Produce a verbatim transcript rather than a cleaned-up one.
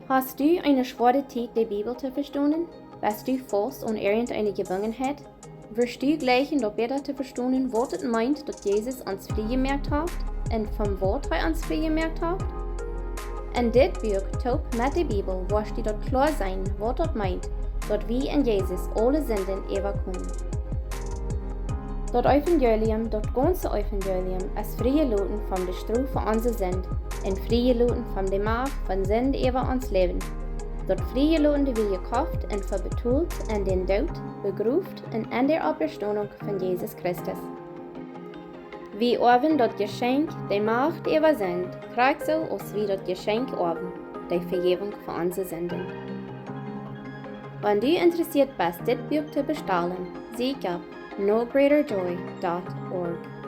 Hast du eene schwoare Tiet, de Bibel to vestonen? Best du faust aun irjenteene Jebungenheit? Wurscht du jleichen daut bäta to vestonen, waut et meent, daut Jesus ons frie jemoakt haft un von waut hee ons frie jemoakt haft? En dit Buak toop met de Bibel woascht du daut kloa seenen, waut daut meent, daut wie en Jesus aule Sinden äwakomen. Daut Evangelium, daut gaunze Evangelium, es frie jeloten von de Strof fa onse Sind un frie jeloten von de Macht von Sind äwa ons Läwen. Daut frie jelotende wia jekoft un fa betolt en dän Doot, begroft un en de Oppastonunk von Jesus Christus. Wie oawen daut Jeschenkj, de Macht äwa Sind, krakjt soo aus wie daut Jeschenkj oawen, de Vejäwunk fa onse Sinden. Wan du interessieet best dit Buak to bestalen, sieekj opp no greater joy dot org.